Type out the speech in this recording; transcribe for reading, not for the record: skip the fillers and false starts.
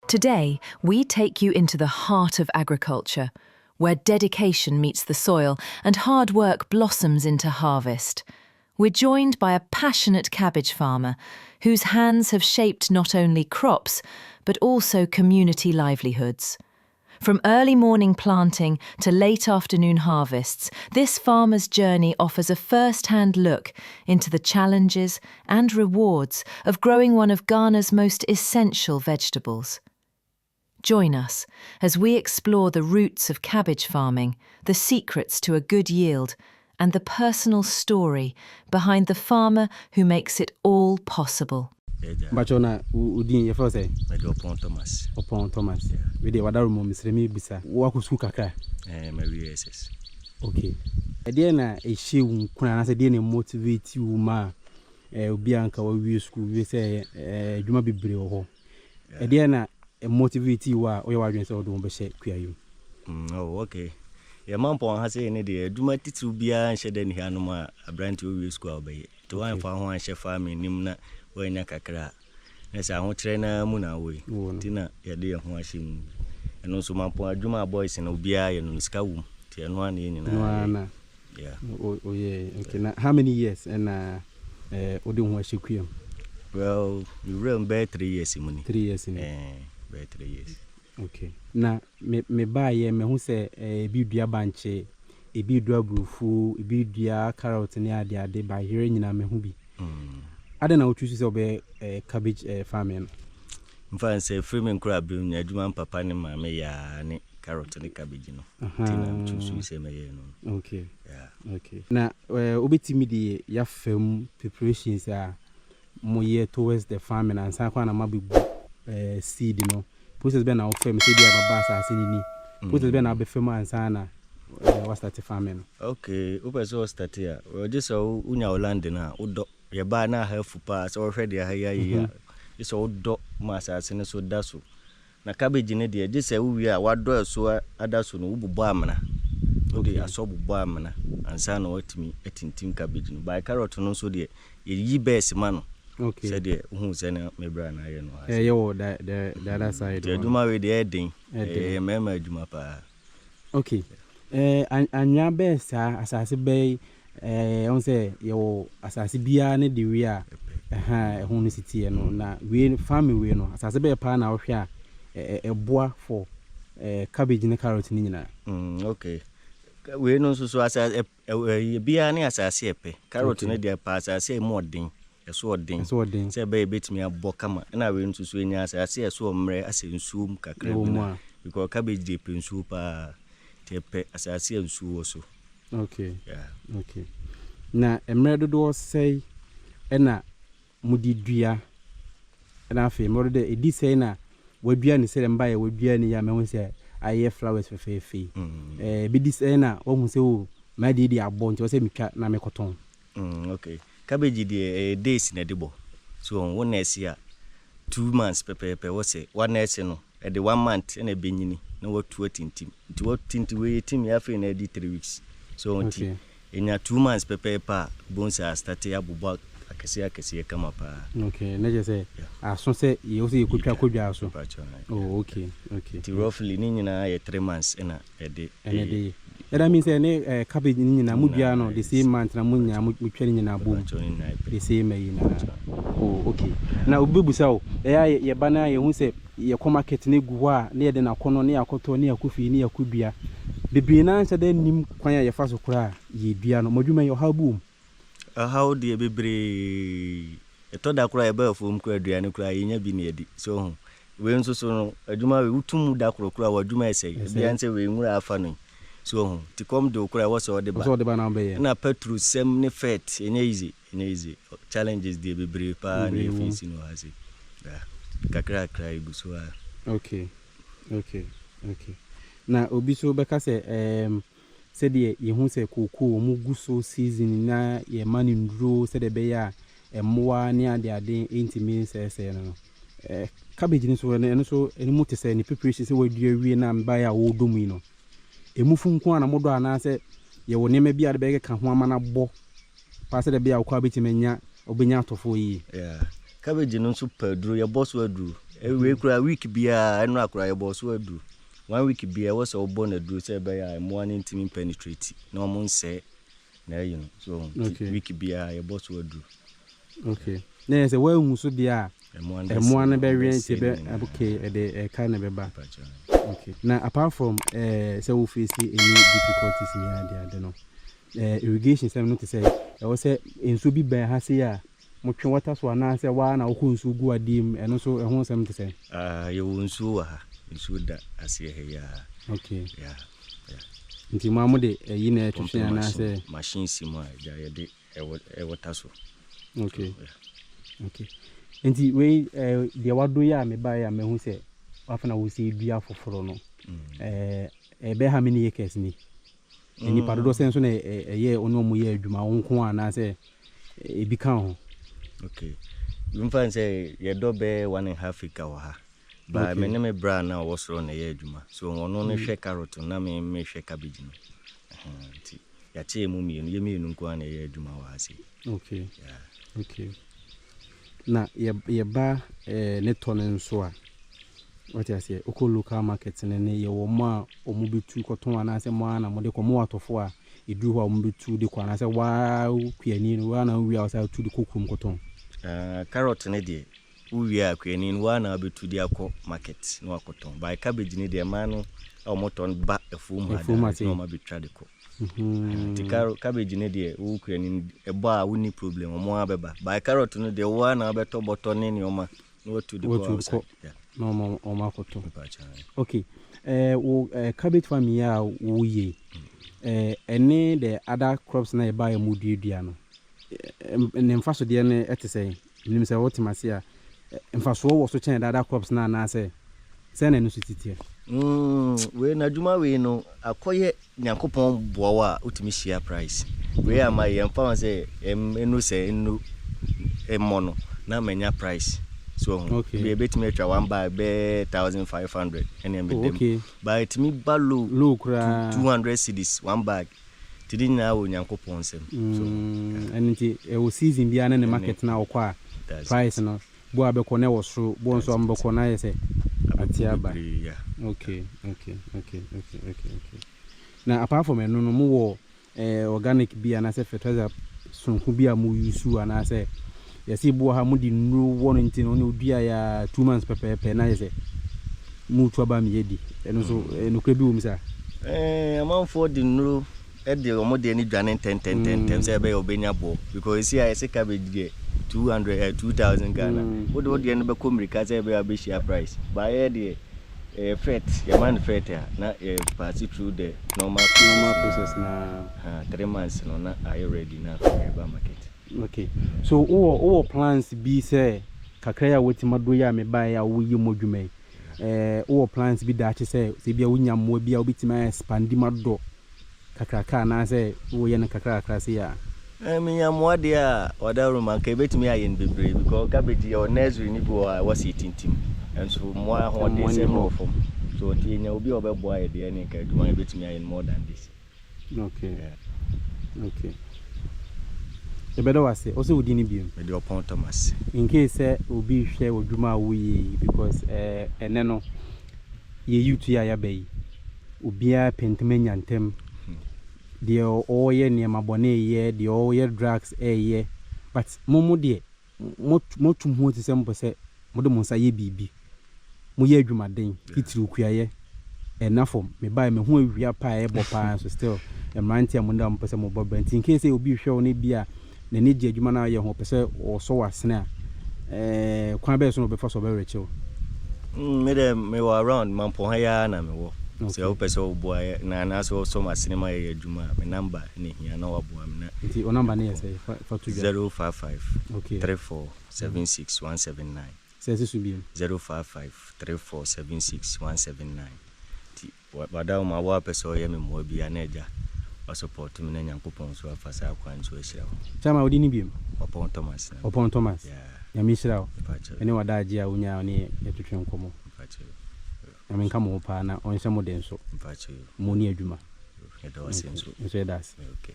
Today, we take you into the heart of agriculture, where dedication meets the soil and hard work blossoms into harvest. We're joined by a passionate cabbage farmer whose hands have shaped not only crops, but also community livelihoods. From early morning planting to late afternoon harvests, this farmer's journey offers a first hand look into the challenges and rewards of growing one of Ghana's most essential vegetables. Join us as we explore the roots of cabbage farming, the secrets to a good yield, and the personal story behind the farmer who makes it all possible. Mpakyɛw, na wo din yɛfrɛ wo sɛ? Mede Ɔpɔn Thomas. Ɔpɔn Thomas. Wei wadaro mu, mesrɛ me bisa, woakɔ sukuu kakra? Mawie SS. Okay, ɛdeɛ na ɛhyɛ wo nkuran anaasɛ ɛdeɛ na motivate wo ma obi a nka wawie sukuu wie sɛ adwuma bebree wɔ hɔ, ɛdeɛ na motivate wo a woyɛ w'adwene sɛ wode wo bɛhyɛ kuayɛ mu? Oh, okay. Yɛma mpɔn ha sɛ ne deɛ, adwuma titiriw biara nhyɛ da ni hanom a aberante wowie sukuu a wobɛyɛ. Nti woamfa ho anhyɛ farming nim na woanya kakra a, na sɛ ahokyerɛ naa mu na awɔ yi. Nti na yɛde yɛn ho ahyɛ mu. Ɛno nso mampɔn adwuma a boys no obiara yɛ no, sika wom. Nti ɛno ara na yɛn nyinaa yɛ. Yeah. Oh, okay. Na how many years ɛna wode wo ho ahyɛ kua mu? Well, mewura mu bɛyɛ 3 years mu ni. 3 years ni? Bɛyɛ 3 years. Okay. Na me baayɛ mehu sɛ ebi dua bankye, ebi dua aburofuo, ebi dua carrot ne ade ade, bayerɛ nyinaa mehu bi. Adɛn na wotwi so sɛ wobɛyɛ cabbage farming no? Mfa sɛ firi me nkora berɛ mu adwuma mpapa ne maame yɛa ne carrot ne cabbage no. Nti na metwi so sɛ mɛyɛ no. Okay. Okay. Na wobɛtumi de yɛafa preparations a moyɛ towards the farming ansa kwan na mabɛgu seed no, process bɛn na wofɛ mu sɛ bi a baba asase no ni, process bɛn na wobɛfɛ mu ansa na wastart farming no? Okay, wopɛ sɛ wɔstart a, wɔgye sɛ wonya wo land no a wodɔ. Yɛbaa na aha afu paa sɛ wɔhwɛ deɛ aha yi ayɛ yi a, gye sɛ wodɔ ma asase no so da so. Na cabbage no deɛ, gye sɛ wowie a wadɔ ɛso ada so no, wobobɔ amena. Wode asɔ bobɔ amena ansa na watumi atintim cabbage no. By carrot no nso deɛ, yɛyi bɛs ma no. Sɛdeɛ wohu sɛ na mebrɛ na ayɛ no ha. Ɛyɛ wɔ the other side. Nti adwuma wei deɛ, ɛyɛ den. Ɛyɛ mmarima adwuma paa. Okay. Anwea bɛɛ saa asase bɛɛ ɛho sɛ yɛwɔ asase biara ne de wei a ɛha ɛho no si teɛ no, na wei farming wei no, asase bɛyɛ paa na wohwɛ a ɛboa for cabbage ne carrot ne nyinaa? Okay. Wei no nso so asase biara ne asase ɛpɛ. Carrot no deɛ, pa asase a emu ɔden, ɛso ɔden. Ɛso ɔden. Sɛ ɛbɛyɛ ebɛtumi abɔ kama. Ɛna wei nso so enya asase a ɛso ɔmmerɛ asɛ nsuo mu kakra bi na, because cabbage deɛ, pɛ nsuo paa. Nti ɛpɛ asase a nsuo wɔ so. Yeah. Okay. Na mmerɛ dodoɔ sɛe ɛna mode dua, ɛna afei mmerɛ dodoɔ ɛdi sɛe na wadua ne sɛ mba yɛ wadua ne yɛ a mahu sɛ ayɛ flowers fɛfɛɛfɛ yi, ɛbɛdi sɛe na wahu sɛ o maa deɛ abɔ nti wɔ sɛ metwa na mekɔtɔn? Okay. Cabbage deɛ, ɛyɛ days na ɛde bɔ. So wo nurse a, 2 months pɛpɛɛpɛ wɔ sɛ wa nurse no, ɛde one month ɛna ɛbɛnyini na watu atintim. Nti watintim wei yɛ tim yɛ afei na ɛdi 3 weeks. So nti ɛnya 2 months pɛpɛɛpɛ a, bohu sɛ astart abobɔ akɛseɛ akɛseɛ kama paa. Okay, na kyerɛ sɛ aso sɛ yɛwɔ sɛ yɛkɔtwa kɔdwa so. Oh, okay. Nti roughly ne nyinaa yɛ 3 months ɛna ɛde. Ɛna ɛde yɛ. Ɛda mean sɛ ne cabbage ne nyinaa mo dua no the same month na mo nyinaa mo twa ne nyinaa bom the same ayi na. Oh, okay. Na obi bɛbusa o, ɛyɛ a yɛba na yɛhu sɛ yɛkɔ market ne gu hɔ a, ne yɛde n'akɔnɔ ne yɛakɔtɔ ne yɛakɔ fie ne yɛakɔ dua bebree naa nhyɛ dɛ nim kwan a yɛfa so koraa yɛdua no. Mo adwuma yi, ɔhaw bi wɔ mu? Ɔhaw deɛ bebree. Ɛtɔ da koraa yɛbaa afuom koraa, aduane koraa yɛnya bi na yɛdi. So ho wei nso so no, adwuma wei wotu mu da koro koraa wɔ adwuma ɛsɛe. Ebia nsɛ wei nwura afa no yi so ho nti kɔm de wo koraa ɛwɔ sɛ ɔde ba. Ɔsɛ ɔde ba na wobɛyɛ. Na petrol sɛm ne fet ɛnyɛ easy, ɛnyɛ easy. Challenges deɛ bebree paa na yɛface no wɔ ha sei. Kakra kakra egu so a. Okay, na obi so bɛka sɛ sɛdeɛ yɛhu sɛ kookoo ɔmo gu so season na yɛma no nduro sɛdeɛ ɛbɛyɛ a mmoa ne adeade ntumi nsɛesɛe no, cabbage no so, ɛno nso ɛno mu te sɛ ne preparation sɛ wadua wie na mbaeɛ a wɔredɔ mu yi no, emu fu nko a na modɔ anaasɛ yɛwɔ nneɛma bi a de bɛkeka ho ama no abɔ paa sɛdeɛ ɛbɛyɛ a wokɔ a wobɛtumi anya wobɛnya atɔfoɔ yie? Yeah. Cabbage no nso pɛ aduro, yɛbɔ so aduro. Wei koraa week biara ɛnora koraa yɛbɔɔ so aduro. One week biara ɛwɔ sɛ wobɔ no aduro sɛ ɛbɛyɛ a mmoa no ntumi mpenetrate na wɔn nsɛe na ayi no. So nti week biara yɛbɔ so aduro. Okay. Na yɛ sɛ woanhu so deɛ a mmoa no bɛwe nti bɛ okay ɛde ɛka na ɛbɛba. Okay. Na apart from eh, sɛ wo face any difficulties ne ade ade no, eh, irrigation sɛm no te sɛ ɛwɔ sɛ nsuo bi bɛn ha sei a motwe water so anaasɛ waa na wokɔ nsuo gu adeɛ mu, ɛno nso ɛho nsɛm te sɛ? Ah, yɛwɔ nsuo wɔ ha. Nsuo da aseɛ ha yi ara. Okay. Yeah. Nti mo a mode ɛyi na ɛtwetwe anaasɛ? Machine si mu a gya yɛde ɛwɔ so. Okay. Okay. Nti wei deɛ wado yi a mebaeɛ a mahu sɛ wafa na wosi dua foforɔ no, ɛbɛyɛ how many acres ni? Nnipa dodoɔ sɛn nso na ɛyɛ ɔne ɔmo yɛ adwuma, wo nko ara anaasɛ ebi ka ho? Okay. Mfa n sɛ yɛdɔ bɛyɛ 1.5 acre wɔ ha. But me ne me bra na ɔwɔ soro na ɛyɛ adwuma. So ɔno no hwɛ carrot na me mehwɛ cabbage no. Nti yɛakyɛ mu mmienu, yɛ mmienu nko ara na ɛyɛ adwuma wɔ ha sei. Okay. Yeah. Okay. Na yɛba ne tɔ no nso a, wate aseɛ, wokɔ local market no ne yɛwɔ mo a ɔmo bɛtu kɔtɔn anaasɛ mo ara na mode kɔ, mo atɔfo a ɛduru hɔ a ɔmo bɛtu de kɔ anaasɛ waa kuani no waa na wowie a wɔsan tu de kɔ kurom kɔtɔn? Carrot no deɛ wowie a kuani no waa na wabɛtu de akɔ market na wakɔtɔn. But cabbage no deɛ mmaa no a wɔtɔ no ba afuom ha direct na wɔn abɛtwa de kɔ. Nti cabbage no deɛ wo kuani no ɛbɔ a wonni problem, wɔn ara bɛba. But carrot no deɛ wo ara na wabɛtɔ bɔtɔ ne nneɛma na watu de kɔ outside. Na wɔn akɔtɔ. Okay. Wo cabbage farm yi a woyɛ yi, ɛne the other crops na yɛba yɛ mu duadua no, ne mfasodeɛ no ɛte sɛn? Menim sɛ wote ase a, mfasoɔ wɔ so kyɛn the other crops no anaasɛ sɛn na ɛno nso titeɛ? Wei na adwuma wei no akɔyɛ Nyankopɔn boa wo a wotumi hyia price. Wei ama yɛmfa ho sɛ ɛnu sɛ ɛnu mmɔ no na manya price. So ho. Bi ebetumi atwa one bag bɛyɛ 1500 ɛne ɛmɛ dɛm. But etumi ba low. Low koraa. 200 cedis one bag. Ti de nyinaa wɔ Nyankopɔn nsam. So. Ɛno nti ɛwɔ season biara ne ne market na wokɔ a price no bo a bɛkɔ na ɛwɔ soro, bo nso a mobɛkɔ na ayɛ sɛ ate aba. Okay. Na apart from ɛno no, mowɔ organic bi anaasɛ fertilizer sononko bi a mo use anaasɛ yɛsɛ ebi wɔ ha mode nnuro wɔ no nti no ne odua yɛ a 2 months pɛpɛɛpɛ na ayɛ sɛ motu aba mi yɛdi, ɛno nso nokorɛ bi wɔ mu saa? Amanfoɔ de nnuro de wɔn deɛ no dwane ntɛntɛntɛntɛm sɛ ɛbɛyɛ ɔbɛnya boɔ because esi a yɛsɛ cabbage deɛ 200 2000 Ghana. Wode wo deɛ no bɛkɔ mmirika sɛ ɛbɛyɛ abɛhyia price. Baayɛ deɛ ɛyɛ fert, yɛma no fert a na yɛ pass through the normal process. Normal process na. Ha, 3 months no na ayɛ ready na afei ɛba market. Okay. So wowɔ plans bi sɛ kakra yi a wɔtumi ado yi a mebaeɛ a woyɛ mu adwuma yi, wowɔ plans bi daakye sɛ bi a wonya mmoa bi a wobɛtumi ayɛ expand mu adɔ kakraka anaasɛ woyɛ no kakra kakra sei a? Menya mmoa deɛ a ɔda room anka ebɛtumi ayɛ no bebree because cabbage yɛwɔ nursery no bi wɔ hɔ a ɛwɔ sɛ yɛtintim nso mmoa ahoɔden Mmoa sɛ nni no hɔ. wɔ fam so nti yɛnya obi a ɔbɛboa yɛ deɛ ne nka adwuma no yɛbɛtumi ayɛ no more than this. Okay. Yɛbɛda wo ase. Wo sɛ wo din ne bio? Mede Ɔpɔn Thomas. In case sɛ obi hwɛ w'adwuma a woyɛ yi because ɛnɛ no yɛ youth yi a yɛaba yi, obiara pɛ ntɛm anya ntɛm. Deɛ ɔreyɛ nneɛma bɔne yɛ, deɛ ɔreyɛ drugs ɛyɛ, but mo mo deɛ motum ho te sɛ mopɛ sɛ mode mo nsa yɛ biribi. Moyɛ adwumaden, titiriw kuayɛ. Ɛna fam, mebaeɛ mehu awia paa a ɛbɔ paa nso still mmeranteɛ a mo ne a mopɛ sɛ mobɔ bra. Nti in case sɛ obi hwɛ wo no bi a n'ani gye adwuma no a woyɛ ho, ɔpɛ sɛ ɔsɔ w'asene a, kwan bɛyɛ so na ɔbɛfa so ɔbɛrekye wo? Me dɛ mewɔ around Mampɔn ha yi ara na mewɔ. Sɛ wopɛ sɛ woboa yɛ na anaasɛ wosɔ m'asene ma yɛyɛ adwuma a, me number na ehia na waboa me na. Nti wo number no yɛ sɛ fa to dwa? 055 34 76 179. Sɛ ɛsi so bio. 055 34 76 179. Nti wada wo ma wo a pɛ sɛ ɔyɛ me mmoa bi a na agya wasupport me na Nyankopɔn nso afa saa kwan so ahyira wo. Chairman, wo din ne bio? Ɔpɔn Thomas na. Ɔpɔn Thomas. Yeah. Nyame nhyira wo. Mepakyɛw. Ɛne w'adagye a wonya ne yɛtwetwe nkɔmmɔ. Mepakyɛw. Nyame nka mo ho paa na ɔnhyɛ mo den so. Mepakyɛw. Mo ne adwuma. Yɛda wo ase nso. Nso yɛda ase. Okay.